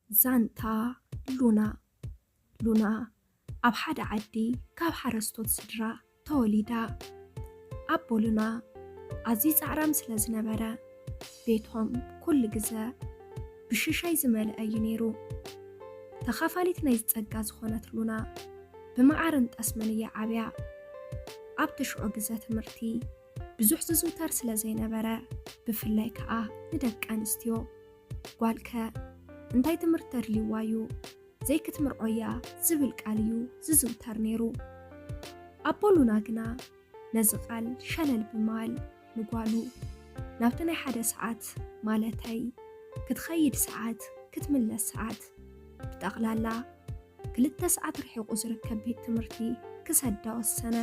ዛንታ ሉና። ሉና ኣብ ሓደ ዓዲ ካብ ሓረስቶት ስድራ ተወሊዳ። ኣቦ ሉና ኣዝዩ ጻዕራም ስለ ዝነበረ፣ ቤቶም ኩሉ ግዘ ብሽሻይ ዝመልአ እዩ ነይሩ። ተኻፋሊት ናይ ጸጋ ዝኾነት ሉና፣ ብመዓርን ጠስምን እያ ዓብያ። ኣብቲ ሽዑ ግዘ ትምህርቲ ብዙሕ ዝዝውተር ስለ ዘይነበረ፣ ብፍላይ ከኣ ንደቂ ኣንስትዮ፣ ጓልከ እንታይ ትምህርቲ ተድልይዋ እዩ፣ ዘይክትምርዖያ ዝብል ቃል እዩ ዝዝውተር ነይሩ። ኣቦ ሉና ግና ነዚ ቃል ሸለል ብምባል፣ ንጓሉ ናብቲ ናይ ሓደ ሰዓት፣ ማለተይ ክትኸይድ ሰዓት፣ ክትምለስ ሰዓት፣ ብጠቕላላ ክልተ ሰዓት ርሒቑ ዝርከብ ቤት ትምህርቲ ክሰዳ ወሰነ።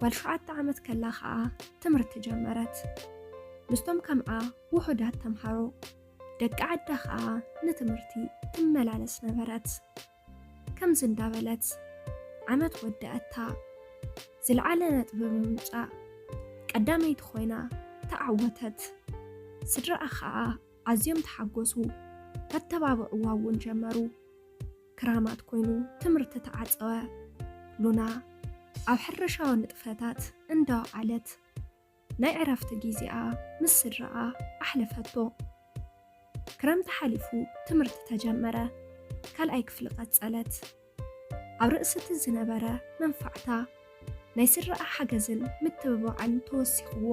ጓል ሸውዓተ ዓመት ከላ ኸኣ ትምህርቲ ጀመረት። ምስቶም ከምኣ ውሑዳት ተምሃሮ ደቂ ዓዳ ኸኣ ንትምህርቲ ትመላለስ ነበረት። ከምዚ እንዳበለት ዓመት ወደኣታ። ዝለዓለ ነጥቢ ብምምጻእ ቀዳመይቲ ኮይና ተዓወተት። ስድራኣ ኸኣ ኣዝዮም ተሓጎሱ፣ ከተባብዕዋ እውን ጀመሩ። ክራማት ኮይኑ ትምህርቲ ተዓጸወ። ሉና ኣብ ሕርሻዊ ንጥፈታት እንዳወዓለት ናይ ዕረፍቲ ግዜኣ ምስ ስድራኣ ኣሕለፈቶ። ክረምቲ ሓሊፉ ትምህርቲ ተጀመረ። ካልኣይ ክፍሊ ቀጸለት። ኣብ ርእሲ እቲ ዝነበረ መንፋዕታ ናይ ስድራኣ ሓገዝን ምትብባዕን ተወሲኽዎ፣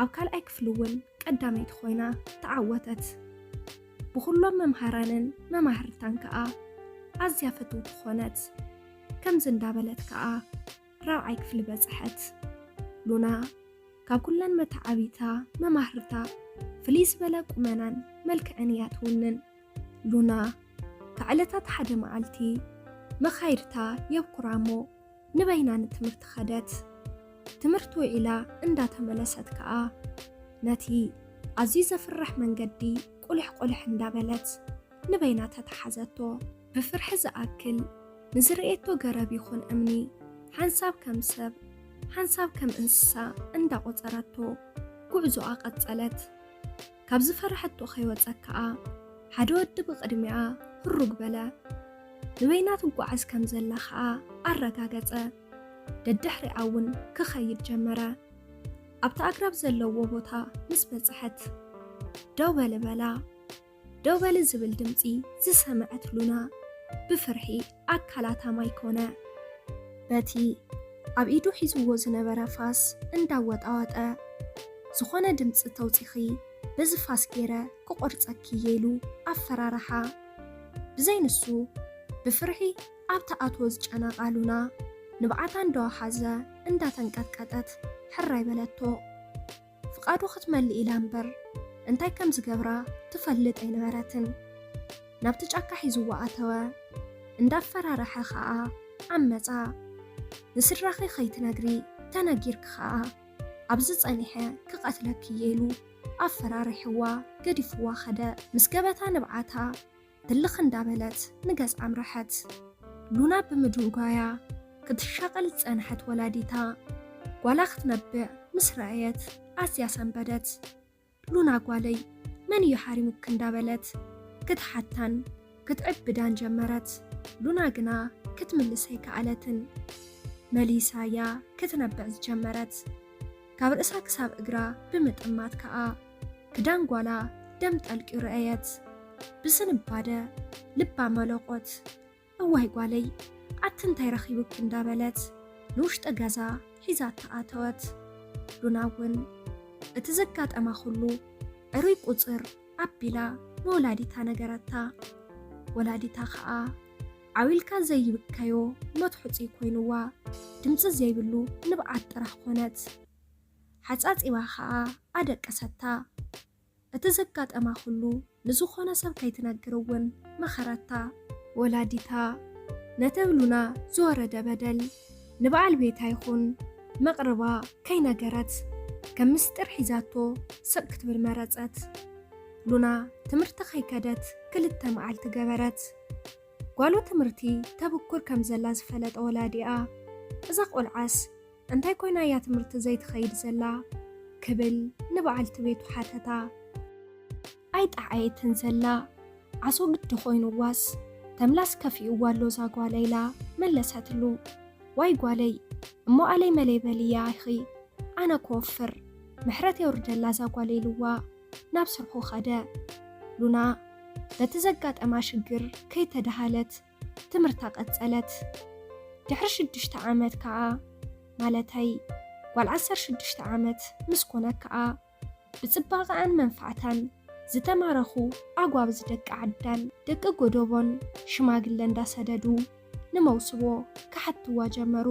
ኣብ ካልኣይ ክፍሊ እውን ቀዳመይቲ ኮይና ተዓወተት። ብኹሎም መምሃራንን መማህርታን ከኣ ኣዝያ ፍትውቲ ኾነት። ከምዚ እንዳበለት ከኣ ራብዓይ ክፍሊ በጽሐት። ሉና ካብ ኩለን መተዓቢታ መማህርታ ፍልይ ዝበለ ቁመናን መልክዕን እያ ትውንን። ሉና ካብ ዕለታት ሓደ መዓልቲ መኻይድታ የብኩራ እሞ ንበይና ንትምህርቲ ኸደት። ትምህርቲ ውዒላ እንዳተመለሰት ከኣ ነቲ ኣዝዩ ዘፍርሕ መንገዲ ቁልሕ ቁልሕ እንዳበለት ንበይና ተተሓዘቶ። ብፍርሒ ዝኣክል ንዝርእየቶ ገረብ ይኹን እምኒ ሓንሳብ ከም ሰብ ሓንሳብ ከም እንስሳ እንዳቖጸረቶ ጉዕዞኣ ቀጸለት። ካብ ዝፈርሐቶ ከይወጸት ከኣ ሓደ ወዲ ብቕድሚኣ ህሩግ በለ። ንበይና ትጓዓዝ ከም ዘላ ከኣ ኣረጋገጸ። ደድሕሪኣ እውን ክኸይድ ጀመረ። ኣብቲ ኣግራብ ዘለዎ ቦታ ምስ በጽሐት፣ "ደው በሊ" በላ። "ደው በሊ" ዝብል ድምጺ ዝሰምዐት ሉና ብፍርሒ ኣካላታ ማይ ኮነ። በቲ ኣብ ኢዱ ሒዝዎ ዝነበረ ፋስ እንዳወጣወጠ፣ "ዝኾነ ድምጺ ተውጺኺ በዚ ፋስ ገይረ ክቖርጸኪ እየ" ኢሉ ኣፈራርሓ። ብዘይ ንሱ ብፍርሒ ኣብ ትኣትዎ ዝጨነቓ ሉና ንብዓታ እንዳወሓዘ እንዳተንቀጥቀጠት ሕራይ በለቶ። ፍቓዱ ክትመልእ ኢላ እምበር እንታይ ከም ዝገብራ ትፈልጥ ኣይነበረትን። ናብቲ ጫካ ሒዝዋ ኣተወ። እንዳፈራርሐ ኸኣ ዓመጻ። "ንስድራኺ ከይትነግሪ፣ ተነጊርኪ ኸኣ ኣብዚ ጸኒሐ ክቐትለኪ እየ" ኢሉ ኣፈራሪሕዋ ገዲፍዋ ኸደ። ምስ ገበታ ንብዓታ ትልኽ እንዳበለት ንገዝኣ ኣምረሐት። ሉና ብምድንጓያ ክትሻቐል ዝጸንሐት ወላዲታ ጓላ ክትነብዕ ምስ ረኣየት ኣዝያ ሰንበደት። "ሉና ጓለይ፣ መን እዩ ሓሪሙኪ?" እንዳበለት ክትሓታን ክትዕብዳን ጀመረት። ሉና ግና ክትምልስ ኣይከኣለትን። መሊሳያ ክትነብዕ ዝጀመረት። ካብ ርእሳ ክሳብ እግራ ብምጥማት ከኣ ክዳን ጓላ ደም ጠልቅዩ ረኣየት። ብዝንባደ ልባ መለቖት። "እዋይ ጓለይ፣ ኣቲ እንታይ ረኺቡኪ?" እንዳበለት ንውሽጢ ገዛ ሒዛታ ኣተወት። ሉና እውን እቲ ዘጋጠማ ኩሉ ዕሩይ ቁጽር ኣቢላ ንወላዲታ ነገረታ። ወላዲታ ከኣ ዓው ኢልካ ዘይብከዮ መትሑጺ ኮይንዋ፣ ድምጺ ዘይብሉ ንብዓት ጥራሕ ኮነት። ሓጻጺባ ከኣ ኣደቀሰታ። እቲ ዘጋጠማ ኩሉ ንዝኾነ ሰብ ከይትነግር እውን መኸረታ። ወላዲታ ነቲ ኣብ ሉና ዝወረደ በደል ንበዓል ቤታ ይኹን መቕርባ ከይነገረት፣ ከም ምስጢር ሒዛቶ ስቕ ክትብል መረጸት። ሉና ትምህርቲ ከይከደት ክልተ መዓልቲ ገበረት። ጓሉ ትምህርቲ ተብኩር ከም ዘላ ዝፈለጠ ወላዲኣ፣ "እዛ ቆልዓስ እንታይ ኮይና እያ ትምህርቲ ዘይትኸይድ ዘላ?" ክብል ንበዓልቲ ቤቱ ሓተታ። "ኣይጠዓየትን ዘላ፣ ዓሶ ግዲ ኮይኑዋስ ተምላስ ከፊእዋ ኣሎ እዛ ጓለይ ኢላ መለሰትሉ። ዋይ ጓለይ፣ እሞ ኣለይ መለይ በልያ ኢኺ፣ ኣነ ክወፍር፣ ምሕረት የውርደላ እዛ ጓለይ ኢልዋ ናብ ስርሑ ኸደ። ሉና በቲ ዘጋጠማ ሽግር ከይተደሃለት ትምህርታ ቀጸለት። ድሕሪ ሽዱሽተ ዓመት ከኣ፣ ማለተይ ጓል ዓሰርተ ሽዱሽተ ዓመት ምስ ኮነት ከኣ፣ ብጽባቐኣን መንፋዕታን ዝተማረኹ ኣጓብዝ ደቂ ዓዳን ደቂ ጎደቦን ሽማግለ እንዳሰደዱ ንመውስቦ ክሓትዋ ጀመሩ።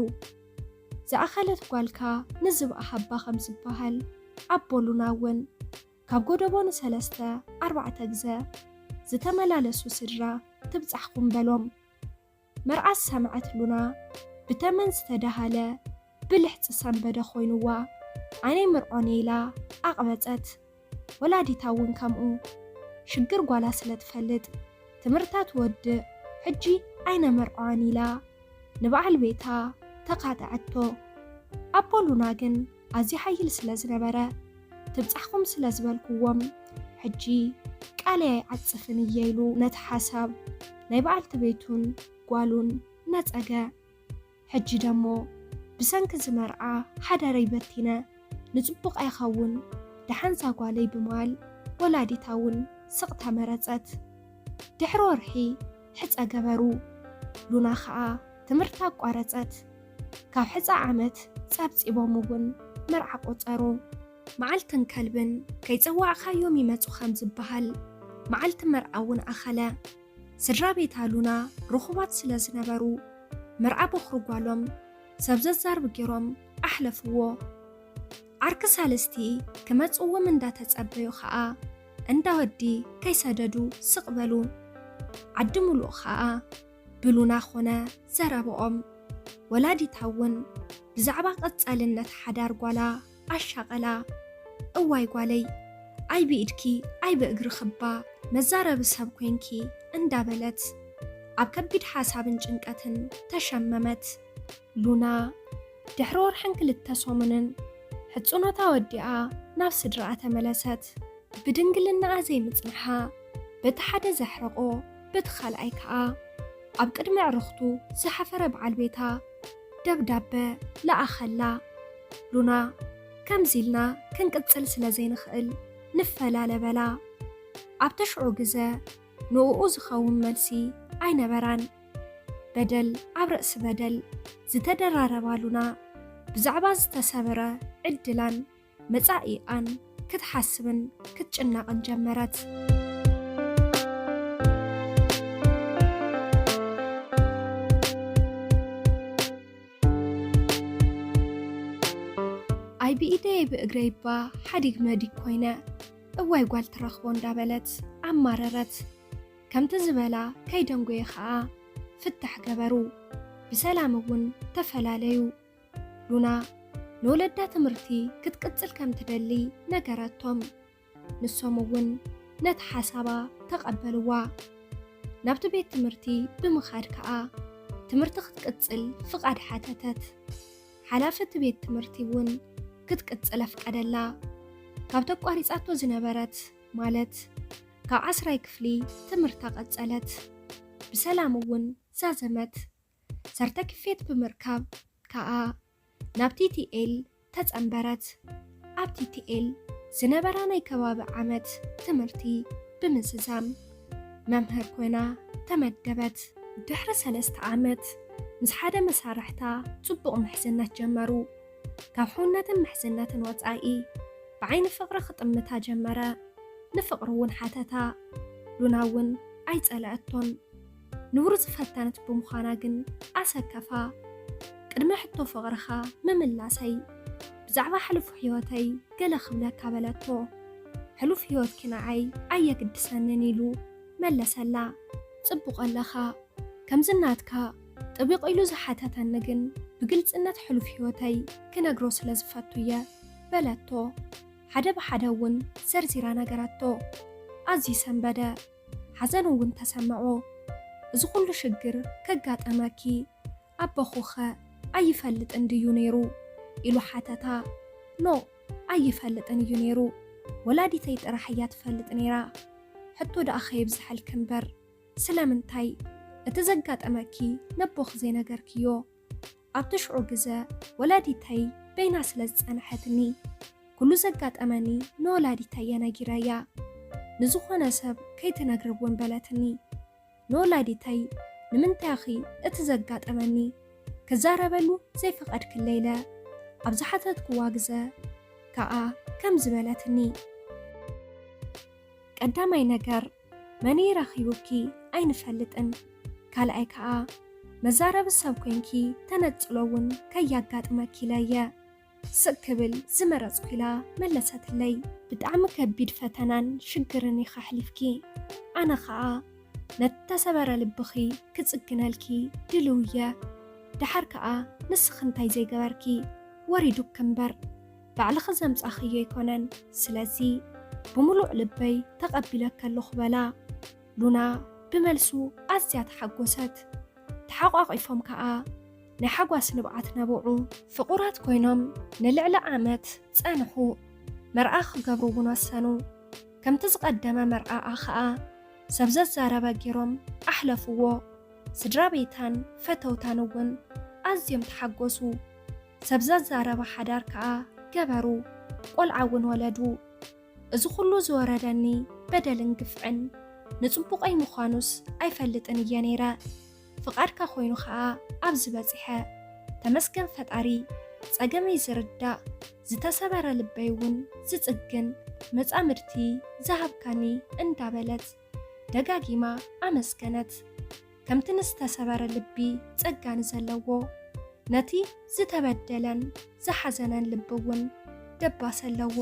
ዝኣኸለት ጓልካ ንዝብኣ ሃባ ከም ዝበሃል፣ ኣቦ ሉና እውን ካብ ጎደቦ ንሰለስተ ኣርባዕተ ግዘ ዝተመላለሱ ስድራ ትብጻሕኹም በሎም። መርዓ ዝሰምዐት ሉና ብተመን ዝተዳሃለ ብልሕጺ ሰንበደ ኮይኑዋ፣ ኣነ ኣይምርዖን እየ ኢላ ኣቕበጸት። ወላዲታ እውን ከምኡ። ሽግር ጓላ ስለ ትፈልጥ፣ ትምህርታ ትወድእ፣ ሕጂ ኣይነመርዖን ኢላ ንበዓል ቤታ ተቓጠዐቶ። ኣቦ ሉና ግን ኣዝዩ ሓይል ስለ ዝነበረ፣ ትብጻሕኹም ስለ ዝበልኩዎም፣ ሕጂ ቃለይ ኣይዓጽፍን እየ ኢሉ ነቲ ሓሳብ ናይ በዓልቲ ቤቱን ጓሉን ነጸገ። ሕጂ ደሞ ብሰንኪ እዚ መርዓ ሓዳረይ በቲነ፣ ንጽቡቕ ኣይኸውን፣ ደሓን እዛ ጓለይ ብምባል ወላዲታ እውን ስቕ ተመረጸት። ድሕሪ ወርሒ ሕጸ ገበሩ። ሉና ኸኣ ትምህርታ ኣቋረጸት። ካብ ሕጸ ዓመት ጸብጺቦም እውን መርዓ ቆጸሩ። መዓልትን ከልብን ከይጸዋዕካዮም ይመጹ ከም ዝበሃል፣ መዓልቲ መርዓ እውን ኣኸለ። ስድራ ቤታ ሉና ርኹባት ስለ ዝነበሩ፣ መርዓ በኹሪ ጓሎም ሰብ ዘዛርብ ገይሮም ኣሕለፍዎ። ዓርኪ ሳልስቲ ክመጽዎም እንዳተጸበዩ ኸኣ፣ እንዳ ወዲ ከይሰደዱ ስቕ በሉ። ዓዲ ሙሉእ ኸኣ ብሉና ኾነ ዘረብኦም። ወላዲታ እውን ብዛዕባ ቀጻልነት ሓዳር ጓላ ኣሻቐላ። እዋይ ጓለይ፣ ኣይ ብኢድኪ ኣይ ብእግርኺ እባ መዛረቢ ሰብ ኮይንኪ እንዳበለት ኣብ ከቢድ ሓሳብን ጭንቀትን ተሸመመት። ሉና ድሕሪ ወርሕን ክልተ ሰሙንን ሕጽኖታ ወዲኣ ናብ ስድራኣ ተመለሰት። ብድንግልናኣ ዘይምጽንሓ በቲ ሓደ ዘሕረቖ፣ በቲ ካልኣይ ከኣ ኣብ ቅድሚ ኣዕሩኽቱ ዝሓፈረ በዓል ቤታ ደብዳበ ለኣኸላ። ሉና፣ ከምዚ ኢልና ክንቅጽል ስለ ዘይንኽእል ንፈላለ በላ። ኣብቲ ሽዑ ግዘ ንእኡ ዝኸውን መልሲ ኣይነበራን። በደል ኣብ ርእሲ በደል ዝተደራረባ ሉና፣ ብዛዕባ ዝተሰበረ ዕድላን መጻኢኣን ክትሓስብን ክትጭነቕን ጀመረት። ኣይ ብኢደይ ብእግረይ እባ ሓዲግ መዲግ ኮይነ፣ እዋይ ጓል ትረኽቦ እንዳበለት ኣማረረት። ከምቲ ዝበላ ከይደንጎየ ኸኣ ፍታሕ ገበሩ። ብሰላም እውን ተፈላለዩ። ሉና ንወለዳ ትምህርቲ ክትቅጽል ከም ትደሊ ነገረቶም። ንሶም እውን ነቲ ሓሳባ ተቐበልዋ። ናብቲ ቤት ትምህርቲ ብምኻድ ከኣ ትምህርቲ ክትቅጽል ፍቓድ ሓተተት። ሓላፊ እቲ ቤት ትምህርቲ እውን ክትቅጽል ኣፍቀደላ። ካብቲ ኣቋሪጻቶ ዝነበረት፣ ማለት ካብ ዓስራይ ክፍሊ ትምህርታ ቀጸለት። ብሰላም እውን ዛዘመት። ሰርተፊኬት ብምርካብ ከኣ ናብ ቲ ቲ ኤል ተጸንበረት። ኣብ ቲ ቲ ኤል ዝነበራ ናይ ከባቢ ዓመት ትምህርቲ ብምዝዛም መምህር ኮይና ተመደበት። ድሕሪ ሰለስተ ዓመት ምስ ሓደ መሳርሕታ ጽቡቕ ምሕዝነት ጀመሩ። ካብ ሕውነትን ምሕዝነትን ወጻኢ ብዓይኒ ፍቕሪ ክጥምታ ጀመረ። ንፍቕሪ እውን ሓተታ። ሉና እውን ኣይጸልኣቶን። ንቡር ዝፈተነት ብምዃና ግን ኣሰከፋ። ቅድሚ ሕቶ ፍቕርኻ ምምላሰይ፣ ብዛዕባ ሕሉፍ ህይወተይ ገለ ክብለካ በለቶ። ሕሉፍ ህይወትኪ ንዓይ ኣየግድሰንን ኢሉ መለሰላ። ጽቡቕ ኣለኻ። ከምዚ ናትካ ጥቢቕ ኢሉ ዝሓተተኒ ግን ብግልጽነት ሕሉፍ ህይወተይ ክነግሮ ስለ ዝፈቱ እየ በለቶ። ሓደ ብሓደ እውን ዘርዚራ ነገረቶ። ኣዝዩ ሰንበደ። ሓዘን እውን ተሰምዖ። እዚ ኩሉ ሽግር ከጋጠመኪ ኣቦኹኸ ኣይፈልጥን ድዩ ነይሩ? ኢሉ ሓተታ። ኖ፣ ኣይፈልጥን እዩ ነይሩ። ወላዲተይ ጥራሕ እያ ትፈልጥ ነይራ። ሕቶ ደኣ ከየብዝሐልኪ እምበር፣ ስለምንታይ እቲ ዘጋጠመኪ ነቦኺ ዘይነገርክዮ? ኣብቲ ሽዑ ግዘ ወላዲተይ በይና ስለ ዝጸንሐትኒ፣ ኩሉ ዘጋጠመኒ ንወላዲተይ እየ ነጊረያ። ንዝኾነ ሰብ ከይትነግሪ እውን በለትኒ። ንወላዲተይ ንምንታይ ኢኺ እቲ ዘጋጠመኒ ክዛረበሉ ዘይፈቐድክለይ ኢለ ኣብ ዝሓተትክዋ ግዘ ከኣ ከምዚ በለትኒ። ቀዳማይ ነገር፣ መን ረኺቡኪ ኣይንፈልጥን። ካልኣይ ከኣ፣ መዛረቢ ሰብ ኮይንኪ ተነጽሎ እውን ከያጋጥመኪ ኢለ እየ። ስቕ ክብል ዝመረጽኩ ኢላ መለሰትለይ። ብጣዕሚ ከቢድ ፈተናን ሽግርን ኢኻ ኣሕሊፍኪ። ኣነ ኸኣ ነቲ ተሰበረ ልብኺ ክጽግነልኪ ድልው እየ። ደሓር ከኣ ንስኺ እንታይ ዘይገበርኪ? ወሪዱኪ እምበር ባዕልኺ ዘምጻኽዮ ኣይኮነን። ስለዚ ብምሉእ ልበይ ተቐቢለኪ ኣለኹ በላ። ሉና ብመልሱ ኣዝያ ተሓጎሰት። ተሓቋቒፎም ከኣ ናይ ሓጓስ ንብዓት ነብዑ። ፍቑራት ኮይኖም ንልዕሊ ዓመት ጸንሑ። መርዓ ክገብሩ እውን ወሰኑ። ከምቲ ዝቐደመ መርዓኣ ከኣ ሰብ ዘዛረበ ገይሮም ኣሕለፍዎ። ስድራ ቤታን ፈተውታን እውን ኣዝዮም ተሓጎሱ። ሰብ ዘዛረበ ሓዳር ከኣ ገበሩ። ቆልዓ እውን ወለዱ። እዚ ኩሉ ዝወረደኒ በደልን ግፍዕን ንጽቡቐይ ምዃኑስ ኣይፈልጥን እየ ነይረ። ፍቓድካ ኮይኑ ኸኣ ኣብዚ በጺሐ። ተመስገን ፈጣሪ፣ ጸገመይ ዝርዳእ፣ ዝተሰበረ ልበይ እውን ዝጽግን መጻምድቲ ዝሃብካኒ እንዳበለት ደጋጊማ ኣመስገነት። ከምቲ ንዝተሰበረ ልቢ ጸጋ ንዘለዎ፣ ነቲ ዝተበደለን ዝሓዘነን ልቢ እውን ደባስ ኣለዎ።